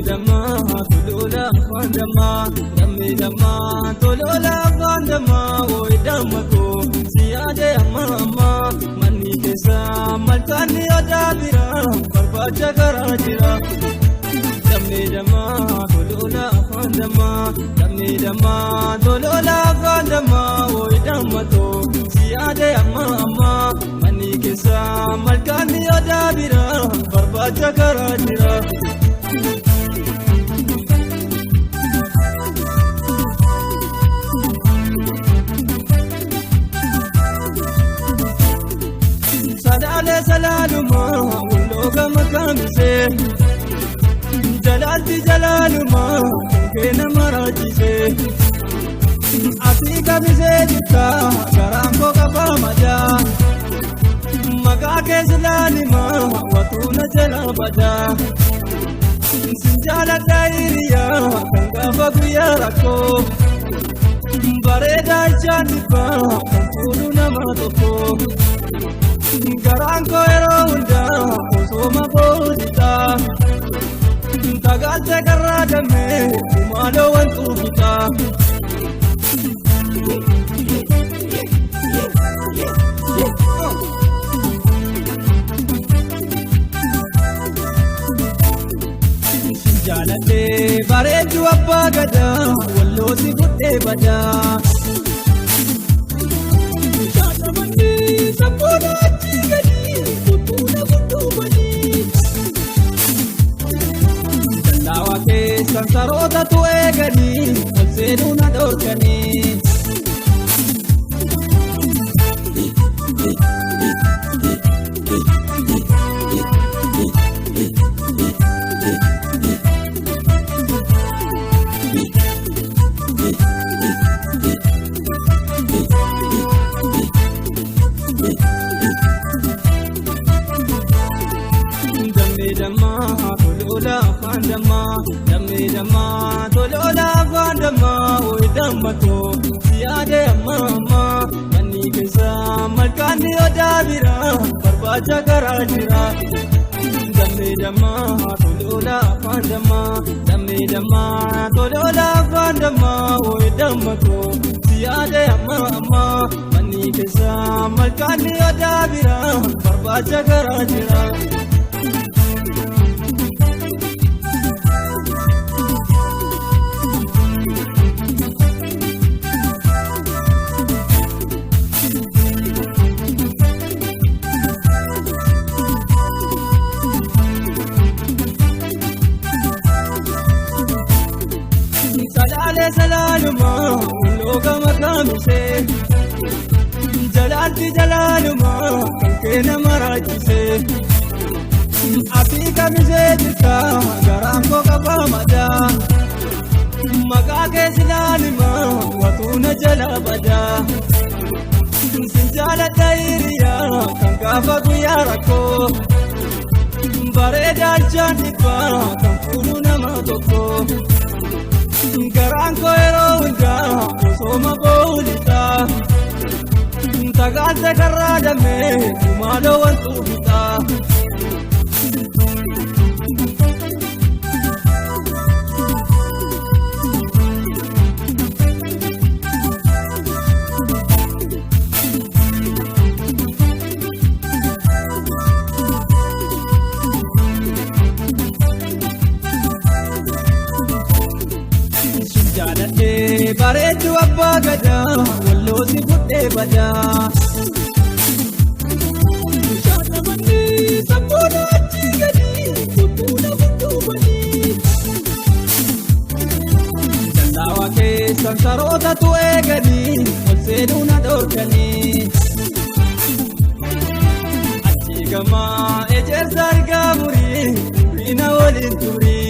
Dammi dammaa toloola afaan dammaa, dammi dammaa toloola afaan dammaa, wooyi damma koo si yaade amma amma. Manni keessa malkaanni odaa bira barbaacha karaa jira. Dammi dammaa toloola afaan dammaa, dammi dammaa toloola afaan dammaa, wooyi damma too si yaade amma amma. Manni keessa malkaanni odaa bira barbaacha karaa jira. Salaalee salaalumaa walloo gama kaamisee, jalaalti jalaalumaa kan nama raajisee. Ati kamisee jirta, garaan koo qabaa madaa, maqaa keessa laalimaa watuu na jala badaa. Sin jaaladha hiriyaa kan gaafa guyyaa rakkoo, bareedaa ijaan dhibbaa kan fuudhu nama tokko. Garaan koo yeroo hundaa osoma boodita. Tagaalte karraa dammee kumaaloo wantuu bitaa. Jaaladhee bareedduu abbaa gadaa, walloo si fudhee badaa. Shaashamannee sabboona achii gadi kuttuuna gudduubanii. Dallaawaa keessan sarootatu eeganii ol seenuu na dhorkanii. Dammi dammaa toloola afaan dammaa, dammi dammaa toloola afaan dammaa, wooyi damma too si yaade amma amma. Manni keessa malkaanni odaa bira barbaacha karaa jira. Dammi dammaa toloola afaan dammaa, dammi dammaa toloola afaan dammaa, wooyi damma too si yaade amma amma. Manni keessa malkaanni odaa bira barbaacha karaa jira. Salaalee salaalumaa walloo gama kaamisee, jalaalti jalaalumaa kan kee nama raajisee. Ati kamisee jirta, garaan koo qabaa madaa, maqaa keessa laalimaa watuu na jala badaa. Sin jaaladha hiriyaa kan gaafa guyyaa rakkoo, bareedaa ijaan dhibbaa kan fuudhu nama tokko. Garaan koo yeroo hundaa osoma boolita. Tagaalte karraa dammee kumaaloo wantuu bitaa. Jaaladhee bareedduu abbaa gadaa, walloo si fudhee badaa. Shaashamannee sabboona achii gadi kuttuuna gudduubanii. Dallaawaa keessan sarootatu eeganii ol seenuu na dhorkanii. Achii gamaa ejersa argaa murii umriina waliin turii.